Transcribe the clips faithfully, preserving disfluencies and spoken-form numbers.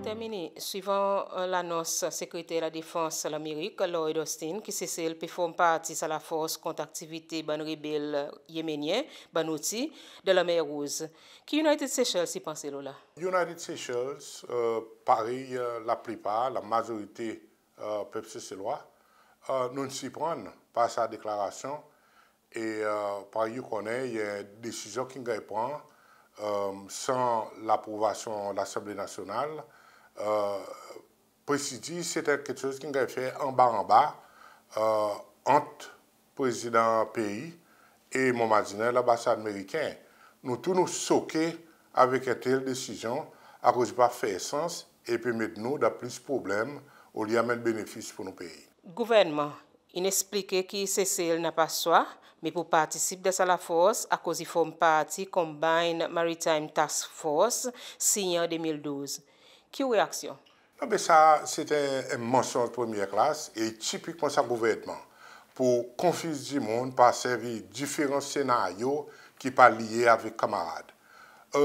Termini, swivan, e, lanons Sekreter Ladefans Lamerik, Lloyd Austin, ki Sesel pe form parti sa lafors kont aktivite bann rebel yemenyen, bann Houthi, dan Lanmer Rouz. Ki United Seychelles i panse lo la? United Seychelles, e, parey, e, laplipar, lamazorite, e, pep Seselwa, e, nou'n sirprann par sa deklarasyon e, e, parey ou konnen, i en desizyon ki'n ganny pran, e, san laprouvasyon Lasanble Nasyonal, e, presidir se en keksoz ki'n ganny fer anba anba, e, ant Prezidan pei e mon mazinen lanbasad Meriken. Nou tou nou soke avek en tel desizyon akoz i pa fer sans e pe met nou dan plis problenm olye anmenn benefis pour nou pei. Gouvernman in eksplike ki Sesel napa swa, me pour partisip dan sa lafors akoz i form parti Combined Maritime Task Force sinyen an de mil douz. Ki ou reaksyon? Non, be sa se en, en mansonz premye klas e tipikman sa gouvernman pour konfiz dimoun par servi diferan senaryo ki pa lye avek kanmarad. E,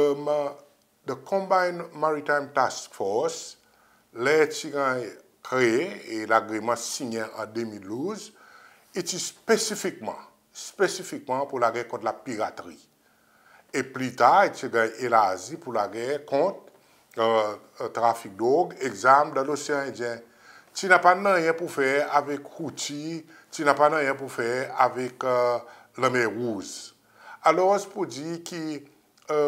the Combined Maritime Task Force, ler ti ganny kree e lagreman sinyen an de mil douz, i ti spesifikman, spesifikman pour lager kont lapiratri. E pli tar, i ti ganny elarzi pour lager kont, e, e, trafik drog ek zarm dan Losean Endyen. Ti napa nanryen pour fer avek Houthi, ti napa nanryen pour fer avek, e, Lanmer Rouz. Alors, pour dir ki, e,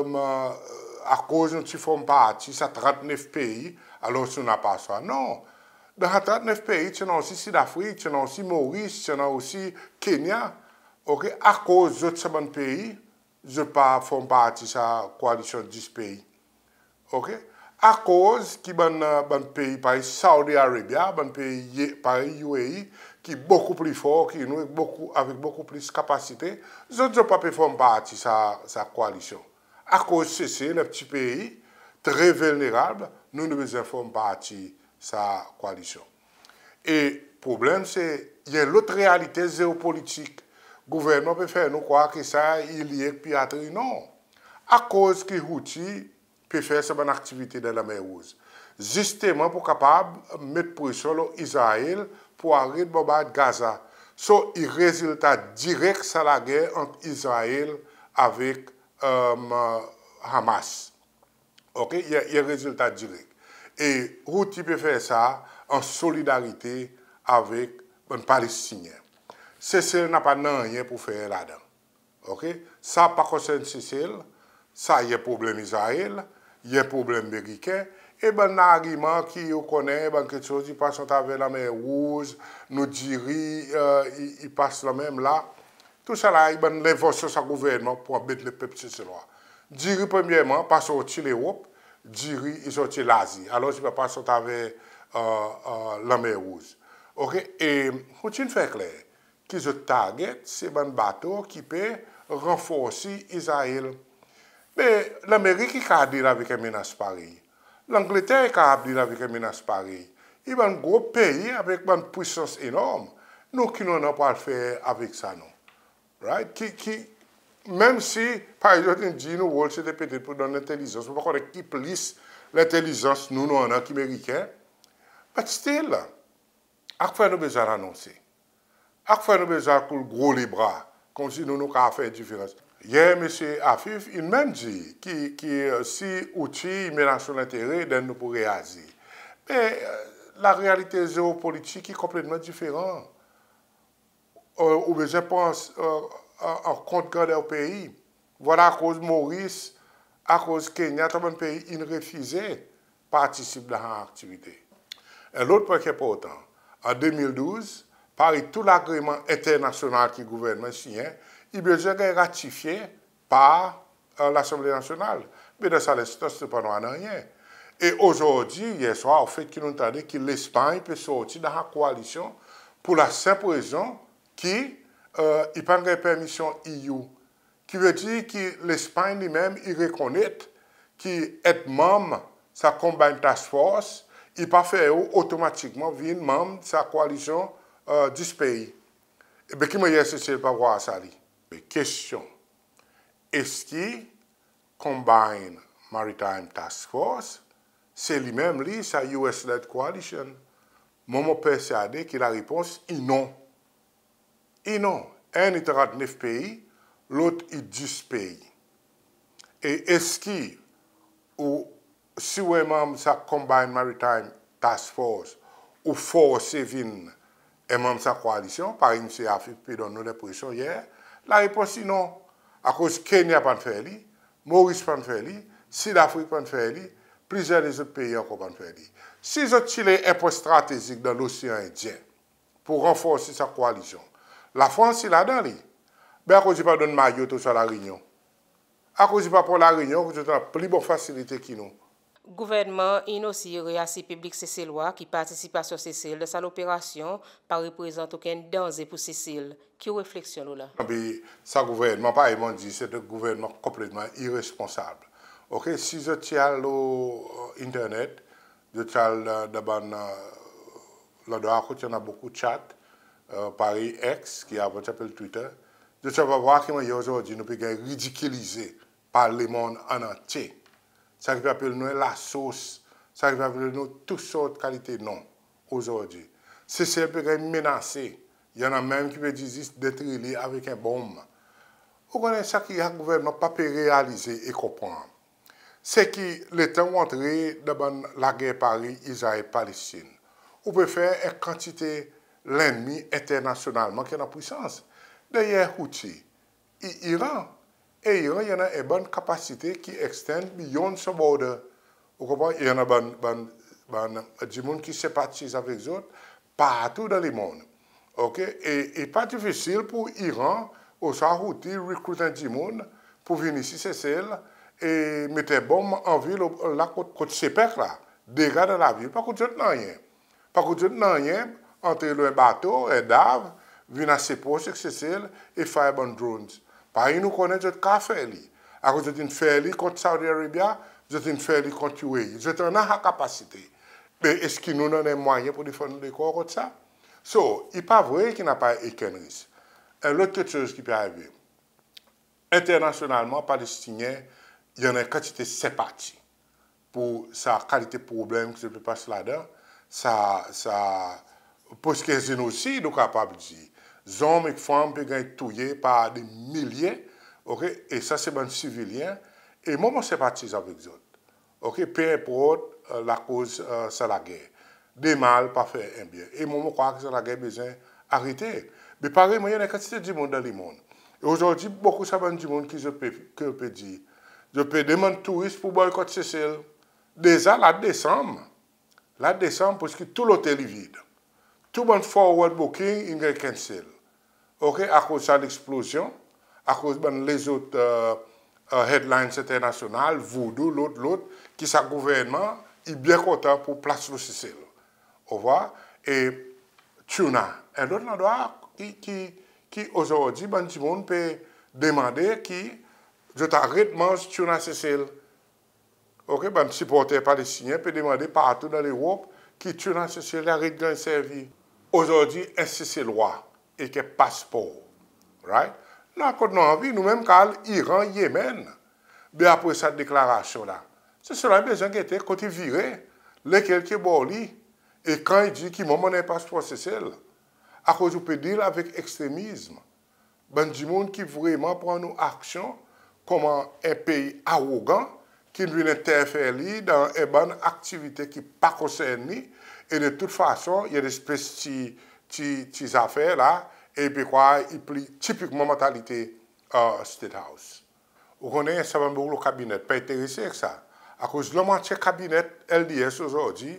akoz nou ti form parti sa trant nef pei, alors nou napa swa. Non. Dan sa trant nef pei, ti annan osi Sidafrik, ti annan osi Moris, ti annan osi Kenya. OK? Akoz zot sa bann pei, zot pa form parti sa koalisyon dis pei. OK? Akoz ki bann, e, bann pei parey Saudi Arabia, bann pei ye-, parey U A E, ki bokou pli for ki nou, bokou, avek bokou plis kapasite, zot, zot pa pe form parti sa, sa koalisyon? Akoz Sesel, en pti pei, tre vilnerab, nou, nou bezwen form parti sa koalisyon? E problenm se, i annan lot realite zeopolitik. Gouvernman pe fer nou krwar ki sa i lye ek piratri, non. Akoz ki Houthi pe fer sa bann aktivite dan Lanmer Rouz? Zisteman pour kapab met presyon lo Izrael pour aret bonbard Gaza. So, i rezilta direk sa lager ant Izrael avek, e, Hamas. OK? I, i rezilta direk. E Houthi pe fer sa an solidarite avek bann Palestinyen. Sesel napa nanryen pour fer ladan. OK? Sa pa konsern Sesel, sa i problenm Izrael, i problenm Meriken, e bann largiman ki ou konnen, bann keksoz i pas atraver Lanmer Rouz, nou diri, e, i, i pas la menm la. Tou sa la, i bann lenvansyon sa gouvernman pour anbet lepep Seselwa. Diri premyerman pa sorti Lerop, diri i sorti Lazi. Alors, i pa pas atraver, e, e, Lanmer Rouz. OK? E Houthi in fer kler ki zot target se bann bato ki pe ranforsi Izrael. Me Lamerik i kapab deal avek en menas parey. Langleter i kapab deal avek en menas parey. I bann gro pei avek bann pwisans enorm. Nou, ki nou annan pour al fer avek sa, nou? Right? Ki, ki, menm si, par egzanp, in dir nou rol se de petet pour donn lentelizans, mon pa konnen ki plis lentelizans nou, nou annan ki Meriken. But still, akfer nou bezwen anonse? Akfer nou bezwen koul gro lebra, konmsi nou, nou kapab fer diferans? Yer, Msye Afif, in menm dir ki, ki, e, si Houthi i menas nou lentere, then nou pou reazir. Me, e, larealite zeopolitik i konpletman diferan. E, ou bezwen pran, e, e, an kont grander ou pei. Vwala akoz Moris, akoz Kenya, tou bann pei in refize partisip dan sa aktivite. En lot pwen ki enportan, an de mil douz, parey tou lagreman enternasyonal ki gouvernman sinyen, i bezwen ganny ratifye par, e, Lasanble Nasyonal. Me dan sa lenstans, nou pa'n war nanryen. E ozordi, yer swar, ou fer ki nou'n tande ki Lespanny pe sorti dan sa koalisyon pour lasenp rezon ki, e, i pa'n ganny permisyon E U. Ki vedir ki Lespanny li menm i rekonnet ki et manm sa Combined Task Force i pa fer ou otomatikman vin manm sa koalisyon, e, dis pei. Enben, ki mannyer Sesel pa war sa li? Me kestyon, eski Combined Maritime Task Force Se li menm li, sa U S-led coalition. Mwan mon persyade ki larepons i non. I non. Enn i trant-nef pei, lot i dis pei. E eski ou, si ou en manm sa Combined Maritime Task Force, ou forse vin en manm sa koalisyon, parey Msye Afif pe donn nou lenpresyon yer? Larepons i non. Akoz Kenya pa'n fer li, Moris pa'n fer li, Sidafrik pa'n fer li, plizer lezot pei ankor pa'n fer li. Si zot ti le en pwen stratezik dan Losean Endyen pour ranforsi sa koalisyon, Lafrans i ladan li. Be akoz i pa donn Mayotte ouswa La Réunion? Akoz i pa pran La Réunion, kot zot annan pli bon fasilite ki nou? Gouvernman in osi reasir piblik Seselwa ki partisipasyon Sesel dan sa loperasyon pa reprezant okenn danze pour Sesel. Ki ou refleksyon lo la? Be sa gouvernman, parey mon dir, se en gouvernman konpletman iresponsab. Oke, si zot ti al lo, e, internet, zot ti al, e, dan bann, e, landrwa kot i annan bokou chat, e, parey X, ki avan ti apel Twitter, zot ti ava war ki mannyer ozordi nou pe ganny ridikilize par lemonn an antye. Sa ki pe apel nou en lasos, sa ki pe apel nou tou sort kalite non ozordi. Sesel pe ganny menase. I annan menm ki pe dir zis detri li avek en bonm. Ou konnen sa ki sa gouvernman pa pe realize e konpran, se ki letan ou antre dan bann lager parey Izrael-Palestin, ou pe fer en kantite lennmi enternasyonalman ki annan pwisans. Deryer Houthi, i Iran. E Iran i annan en bann kapasite ki extend beyond son border. Ou konpran? I annan bann, bann, bann dimoun ki senpatiz avek zot partou dan lemonn. Oke? E, e pa difisil pour Iran ouswa Houthi recruit en dimoun pour vin isi Sesel e met en bonm an vil la kot, kot Sepek la. Dega dan lavil, pa kout zot nanryen. Pa kout zot nanryen, antre lo en bato, en dav, vin ase pros ek Sesel e fire bann drones. Parey nou konnen zot kapab fer li. Akoz zot in fer li kont Saudi Arabia, zot in fer li kont U A E. Zot annan sa kapasite. Me eski nou annan mwayen pour defann nou lekor kont sa? So, i pa vre ki napa okenn risk. En lot keksoz ki pe arive. Enternasyonalman, Palestinyen, i annan en kantite senpati pour sa kalite problenm ki zot pe pas ladan, sa, sa preski zenosid, ou kapab dir. Zonm ek fanm pe ganny touye par de milye, oke? E sa se bann sivilyen, e mwan mon senpatiz avek zot. Oke, pe enport, e, lakoz, e, sa lager. De mal pa fer en byen. E mwan mon krwar ki sa lager bezwen arete. Me pareyman, i annan en kantite dimoun dan lemonn. E ozordi, bokou sa bann dimoun ki zot pe, ki zot pe dir, zot pe demann touris pour boykot Sesel. Deza la Desanm, la Desanm, preski tou lotel i vid. Tou bann forward booking in ganny cancel. Oke, akoz sa leksplozyon, akoz bann lezot, e, e, headlines enternasyonal, Voodoo, lot, lot, ki sa gouvernman i byen kontan pour plas lo Sesel. Ou war? E tuna, en lot landrwa ki, ki, ki ozordi bann dimoun pe demande ki zot aret manz tuna Sesel. Oke, bann siporter Palestinyen pe demande partou dan Lerop ki tuna Sesel i aret ganny servi. Ozordi, en Seselwa ek en paspor, right? Nan kot nou anvi, nou menm kapab al Iran, Yemen. Be apre sa deklarasyon la, Seselwa i bezwen gete kot i vire, lekel ki bor li, e kan i dir ki mwan mon annan en paspor Sesel. Akoz ou pe deal avek ekstremizm. Bann dimoun ki vreman pran nou aksyon konman en pei arogan ki'n vin enterfer li dan en bann aktivite ki pa konsern li, e de tout fason, i en lespes ti, ti, ti zafer la, e i pe krwar i pli tipikman mantalite, e, State House. Ou konnen sa bann boug lo kabinet pa enterese ek sa. Akoz lonm antye kabinet L D S ozordi,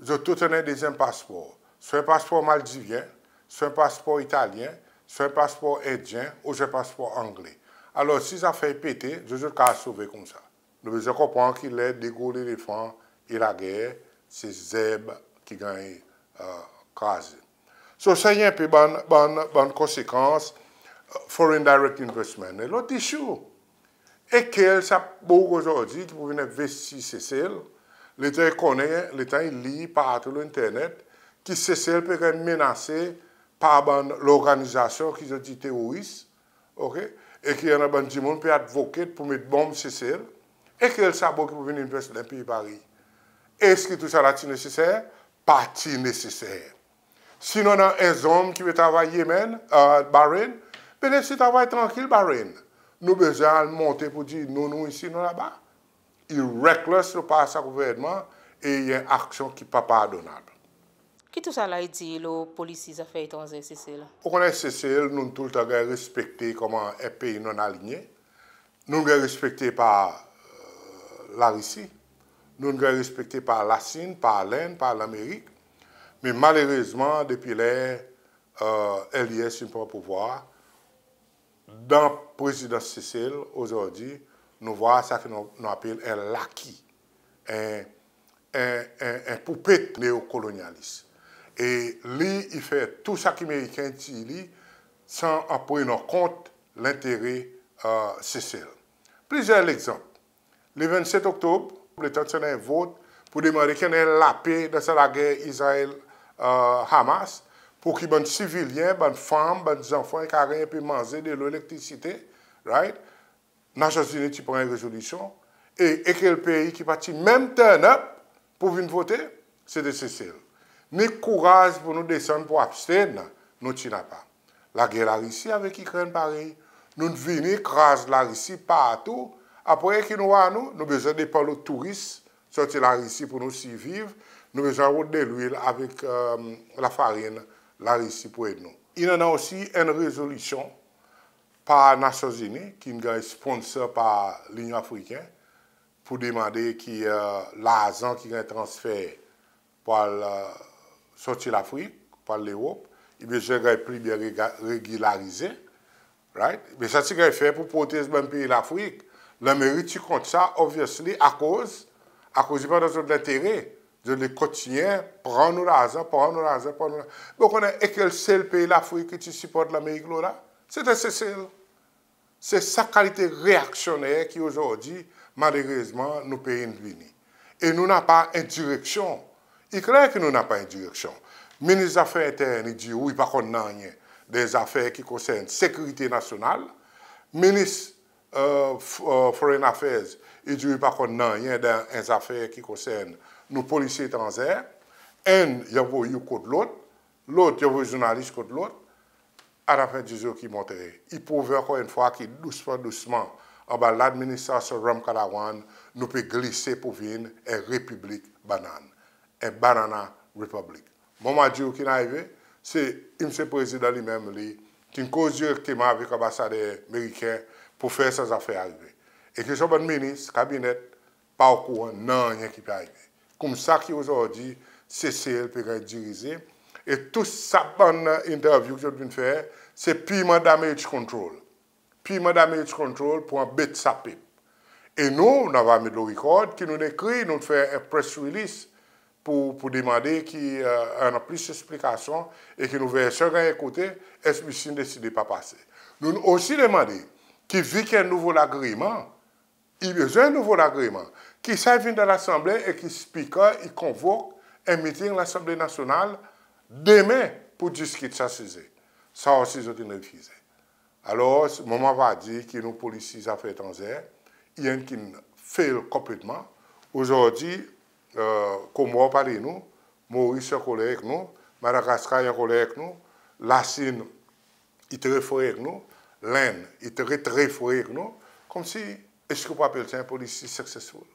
zot tou annan dezyenm paspor. Swa en paspor maldivyen, swa en paspor italyen, swa en paspor endyen, ouswa en paspor angle. Alor, si zafer i pete, zot, zot kapab sove koumsa. Nou bezwen konpran ki ler de gro lelefan e lager, se zerb ki ganny, e, kraze. So, sa i en pe bann, bann, bann konsekans, e, foreign direct investment. E lot issue, e kel sa boug ozordi ki pou vin envesti Sesel, letan i konnen, letan i lir partou lo internet, ki Sesel pe ganny menase par bann lorganizasyon ki zot dir teroris, oke? E ki annan bann dimoun pe advocate pour met bonm Sesel, e kel sa boug ki pou vin envesti dan en pei parey? Eski tou sa la ti neseser? Pa ti neseser. Si nou annan en zonm ki pe travay Yemen, e, Bahrain, be les li travay trankil Bahrain. Nou bezwen al monte pour dir nou, nou isi, nou laba. I reckless lo par sa gouvernman e i en aksyon ki pa pardonnab. Ki tou sa la i dir lo Polisi Zafer Etranzer Sesel? Ou konnen Sesel, nou toultan ganny respekte konman en pei non alinye. Nou ganny respekte par, e, Larisi. Nou ganny respekte par Lasin, par Lenn, par Lamerik. Me malerezman, depi ler, e, L D S in pran pouvwar, dan prezidans Sesel ozordi, nou vwar sa ki nou, nou apel en laki, en, en, en, en poupet neokolonyalis. E li, i fer tou sa ki Meriken i dir li, san an prenon kont lentere, e, Sesel. Plizyer legzanp. Le vennset Oktob, letan ti annan en vot pour demande ki annan lape dan sa lager Izrael, e, Hamas, pour ki bann sivilyen, bann fanm, bann zanfan i kapab ganny en pe manze, delo, elektrisite, right? Nasyonzini ti pran en rezolisyon, e, e kel pei ki pa ti menm turn up pour vin vote, se ti Sesel. Ni kouraz pour nou desann pour abstain, nou ti napa. Lager Larisi avek Ikrenn parey. Nou vini kraz Larisi partou. Apre ki nou war nou, nou bezwen depan lo touris sorti Larisi pour nou sirviv. Nou bezwen rod delwil avek, e, lafarin Larisi pour ed nou. In annan osi en rezolisyon par Nasyonzini ki'n ganny sponsor par Linyon Afriken pour demande ki, e, larzan ki ganny transfer pour al, e, sorti Lafrik, pour al Lerop, i bezwen ganny pli byen rega-, regilarize, right? Me sa ti ganny fer pour protez bann pei Lafrik. Lanmeri ti kont sa, obviously, akoz, akoz i pa dan zot lentere. Zot le kontinyen pran nou larzan, pran nou larzan, pran nou larzan. Be ou konnen e kel sel pei Lafrik ki ti siport Lanmerik lo la? Se ti Sesel. Se sa kalite reaksyoner ki ozordi, malerezman, nou pei in vini. E nou napa en direksyon. I kler ki nou napa en direksyon. Minis Zafer Entern i dir ou i pa konn nanryen dan zafer ki konsern sekirite nasyonal. Minis, e, f-, e, Foreign Affairs i dir ou i pa konn nanryen dan en zafer ki konsern nou polisi etranzer. Enn i anvoy ou kot lot, lot i anvoy zournalis kot lot. Alafen dizour ki montre, i prouve ankor enn fwa ki dousman, dousman, anba ladministrasyon Ramkalawan, nou pe glise pour vin en repiblik banann, en banana republic. Mwan mon a dir ou ki'n arive, se msye prezidan li menm li, ki'n koz direkteman avek anbasader meriken pour fer sa zafer arive. E ki son bann minis, kabinet, pa okouran nanryen ki pe arive. Koumsa ki ozordi, Sesel pe ganny dirize. E tou sa bann interview ki zot vin fer, se pirman damage control. Pirman damage control pour anbet sa pep. E nou, nou ava met lo rikord ki nou'n ekrir, nou'n fer en press release pour, pour demande ki, e, annan plis eksplikasyon e ki nou versyon ganny ekoute, S B C in deside pa pase. Nou'n osi demande ki vi ki en nouvo lagreman, i bezwen nouvo lagreman. Ki sa i vin dan Lasanble e ki Speaker i konvok en meeting Lasanble Nasyonal demen pour diskit sa size. Sa osi zot in refize. Alor, mwan mon ava dir ki nou polisi zafer etranzer, i enn ki'n fail konpletman. Ozordi, e, Komor pa le nou, Moris i ankoler ek nou, Madagaskar i ankoler ek nou, Lasin i tre fre ek nou, Lenn i tre, tre fre ek nou, konmsi, eski ou pou apel sa en polisi successful?